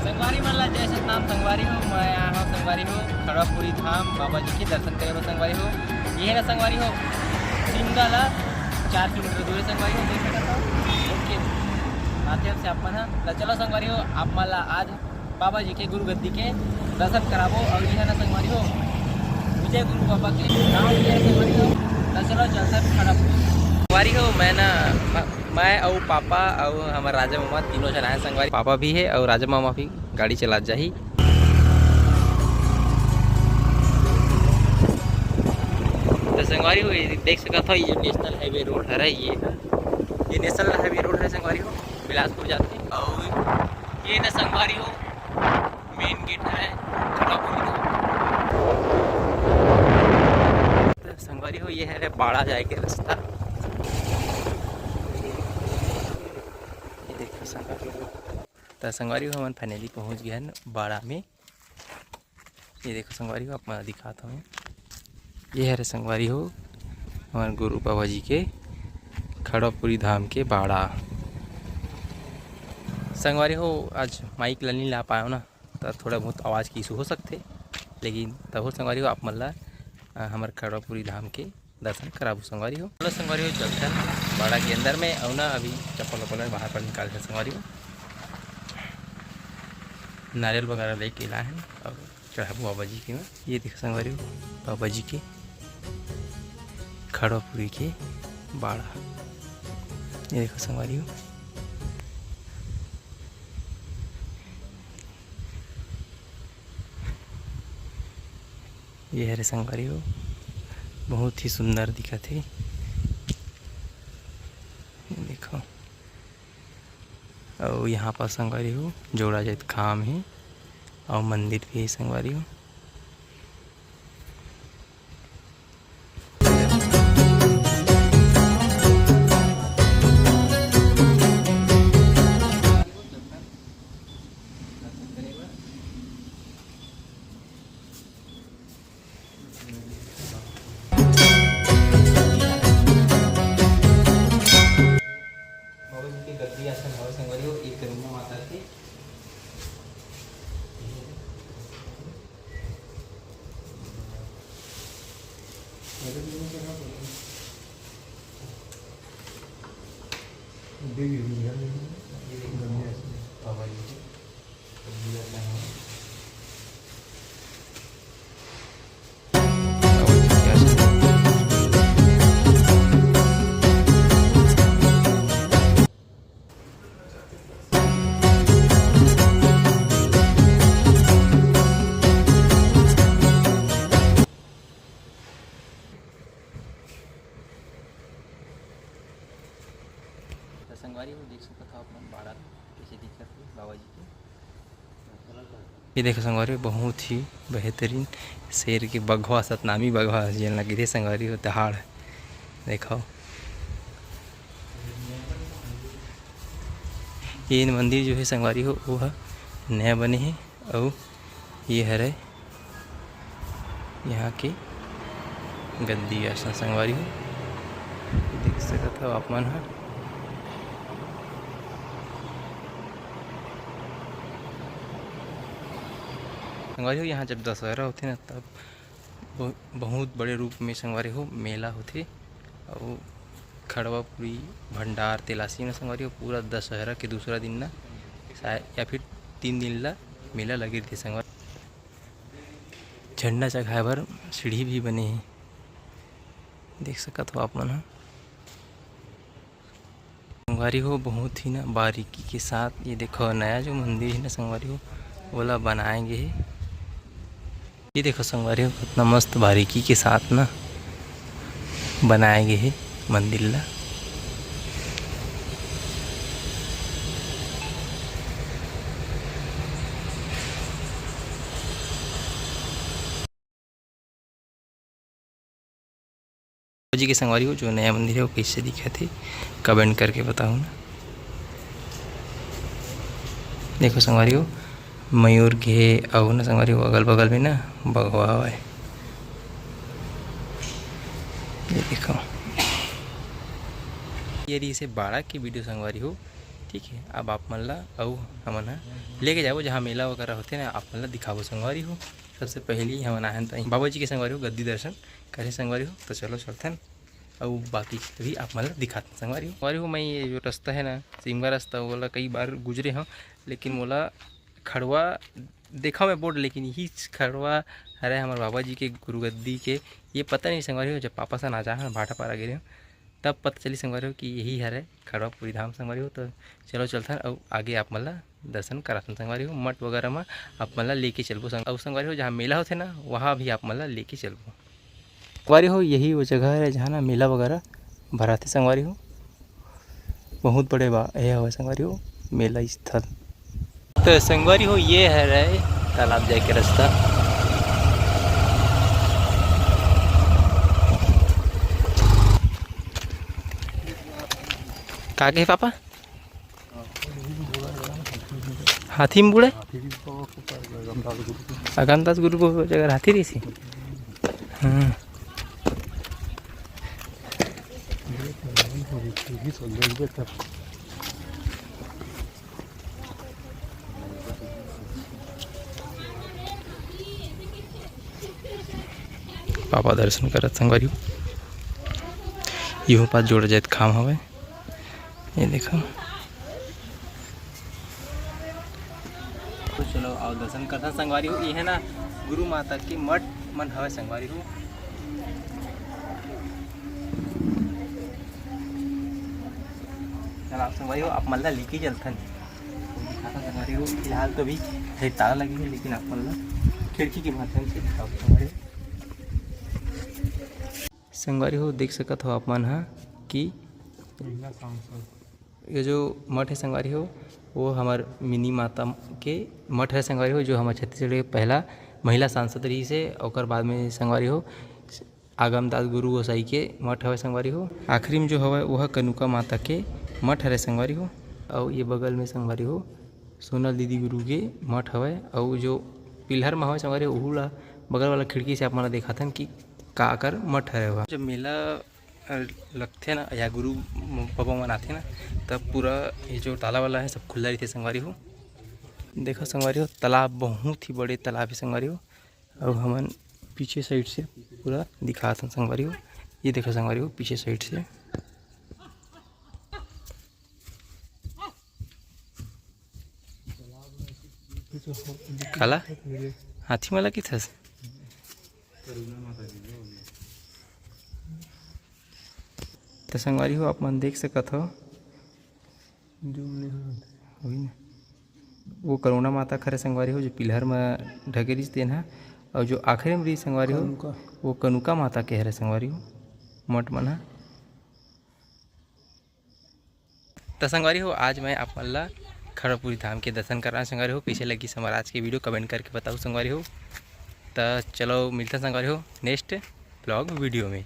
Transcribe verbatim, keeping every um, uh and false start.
संगवारी मन ला जय सतनाम संगवारी हो। मैं आया हूँ संगवारी हो खड़वापुरी धाम बाबा जी के दर्शन करे बर संगवारी हो। ये है ना संगवारी हो, सिमगा ला चार किलोमीटर दूर है संगवारी हो, देख सकत हो। ओके, माध्यम से आप मन ह। त चलो संगवारी हो, आप मन ला आज बाबा जी के गुरु गद्दी के दर्शन कराबो। और ये है ना संगवारी हो, विजय गुरु बाबा के गाँव भी है संगवारी हो। त चलो चलते हैं खड़वापुरी संगवारी हो। मैं ना, मैं अउ पापा अउ हमर राजा मामा तीनों झन आए संगवारी। पापा भी है अउ राजा मामा भी गाड़ी चलात जाही। त संगवारी हो, ये देख सकत हो, ये नेशनल हाईवे रोड हरे। ये, ये नेशनल हाईवे रोड हरे संगवारी हो, बिलासपुर जाथे। अउ ये ना संगवारी हो, मेन गेट हरे खड़वापुरी। त संगवारी हो, ये हरे बाड़ा जाए के रास्ता। ये देखो संगवारी हो, त संगवारी हो, हमन finally पहुँच गए हैं बाड़ा में। ये देखो संगवारी हो, आप मन दिखात हूँ, ये हरे संगवारी हो, हमर गुरु बाबा जी के खड़वापुरी धाम के बाड़ा। संगवारी हो, आज माइक ला नइ ला पायो ना, त थोड़ा बहुत आवाज़ के issue हो सकथे, लेकिन तभो संगवारी हो, आप मन ला, अ, हमर खड़वापुरी धाम के दर्शन कराबो संगवारी हो। चलो संगवारी हो, चलथन बाड़ा के अंदर में। अउ ना अभी चप्पल वप्पल बाहर पर निकाल के संगवारी हो, नारियल वगैरह लेके लाए हैं और चढ़ाबो बाबा जी के में। ये देखो संगवारी हो, बाबा जी के खड़वापुरी के बाड़ा। ये देखो संगवारी हो, ये हरे संगवारी हो, बहुत ही सुंदर दिखत हे। ये देखो, अउ यहाँ पर संगवारी हो, जोड़ा जात खाम हे अउ मंदिर भी हे संगवारी हो। बाबा जी के गद्दी आसन हवय संगवारी हो, एक करुणा माता के। बाबा जी के। त संगवारी हो, देख सकत हव अपन बाड़ा कइसे दिखत हे बाबा जी के। ये देखो संगवारी, बहुत ही बेहतरीन शेर के बघवा, सतनामी बघवा, जेन लगे थे संगवारी हो, दहाड़। देखो, ये मंदिर जो है संगवारी हो, वो ह नया बने हे, अउ ये हरे यहाँ के गद्दी आसन संगवारी हो, देख सकत हव आप मन ह। संगवारी हो, यहाँ जब दशहरा होथे ना, तब बहु-, बहुत बड़े रूप में संगवारी हो मेला होथे, अउ खड़वापुरी भंडार तेलासी में संगवारी हो पूरा दशहरा के दूसरा दिन ना, शायद, या फिर तीन दिन ला मेला लगे रहिथे संगवारी। झंडा चघाए बर सीढ़ी भी बने हे, देख सकत हो आप मन ह। संगवारी हो, बहुत ही ना बारीकी के साथ ये देखो, नया जो मंदिर है ना संगवारी हो, ओला बनाए गे हे। ये देखो संगवारी हो, कितना मस्त बारीकी के साथ ना बनाए गे हे मंदिर ला। जी के संगवारी हो, जो नया मंदिर है, वो कैसे दिखत हे, comment करके बताओ ना। देखो संगवारी हो, मयूर घे अउ ना संगवारी हो, अगल बगल में ना बघवा हवय। ये देखो, ये रही से बाड़ा की video संगवारी हो। ठीक है, अब आप मन ला अउ हमन ह लेके जाबो, जहाँ मेला वगैरह होथे ना, आप मन ला दिखाबो संगवारी हो। सबसे पहली हमन आए हन त बाबा जी के संगवारी हो, गद्दी दर्शन करे संगवारी हो। तो चलो चलथन, अउ बाकी भी आप मन ला दिखाथन संगवारी हो। संगवारी हो, मैं ये जो रास्ता है ना, सिमगा रास्ता, ओला कई बार गुजरे हूँ, लेकिन मोला खड़वा देखा मैं बोर्ड, लेकिन यही खड़वा हरे हमारे बाबा जी के गुरुगद्दी के। ये पता नहीं संगवारी हो, जब पापा सन आ जा भाटापारा गे रहे हो, तब पता चली संगवारी हो कि यही हरे खड़वा पूरी धाम संगवारी हो। तो चलो चलथन, अउ आगे आप मन ला दर्शन कराथन संगवारी हो। मठ वगैरह में आप मन ला लेके चलबो संग-, अउ संगवारी हो, जहाँ मेला होथे ना, वहाँ भी आप मन ला लेके चलबो। संगवारी हो, यही वो जगह हरे, जहाँ ना मेला वगैरह भराथे संगवारी हो। बहुत बड़े बा, ये हवे संगवारी हो, मेला स्थल। तो संगवारी हो, ये हरे तालाब जाए के रास्ता। का कहे पापा? हाथी में बूड़े? अगमदास गुरु को जगह हाथी रही सी। हाँ। पापा दर्शन करत संगवारी हो। इहो पास जोड़ा जात खाम हवे। ये देखो। तो चलो, आओ दर्शन करथन संगवारी हो। ये है ना गुरु माता के मठ मन हवे संगवारी हो। चलो आप संगवारी हो, आप मन ला लेके चलथन। दिखाथन संगवारी हो, फिलहाल तो अभी हे ताला लगे हे, लेकिन आप मन ला खिड़की के माध्यम से दिखाओ संगवारी हो। संगवारी हो, देख सकत हो आप मन ह कि महिला सांसद। ये जो मठ है संगवारी हो, वो हमर मिनी माता के मठ है संगवारी हो, जो हमर छत्तीसगढ़ के पहला महिला सांसद रही से। ओकर बाद में संगवारी हो, आगमदास गुरु गोसाई के मठ हवे संगवारी हो। आखिरी में जो हवे, वो ह कनुका माता के मठ हरे संगवारी हो। अउ ये बगल में संगवारी हो, सोनल दीदी गुरु के मठ हवे। अउ जो पिलर में हवे संगवारी हो, ओहू ला बगल वाला खिड़की से आप मन ला देखाथन कि का कर मठ हरे हुआ। जब मेला, अ, लगथे ना, या गुरु म-, बाबा मन आथे ना, तब पूरा ये जो ताला वाला है, सब खुला रहिथे संगवारी हो। देखो संगवारी हो, तालाब बहुत ही बड़े तालाब है संगवारी हो। अउ हमन पीछे साइड से पूरा दिखाथन संगवारी हो। ये देखो संगवारी हो, पीछे साइड से। काला? हाथी मला किथस? त संगवारी हो, आप मन देख सकत हो, जूम नहीं होत। वही ना। वो करुणा माता के हरे संगवारी हो, जो पिलर म ढके रहिस तेन ह, अउ जो आखिरी में रहिस संगवारी हो, कनुका। वो कनुका माता के हरे संगवारी हो, मठ मन ह। त संगवारी हो, आज मैं आप मन ला खड़गपुरी धाम के दर्शन कराएं संगवारी हो। कइसे लगिस हमर आज के वीडियो, कमेंट करके बताओ संगवारी हो। त चलो मिलथन संगवारी हो नेक्स्ट ब्लॉग वीडियो में।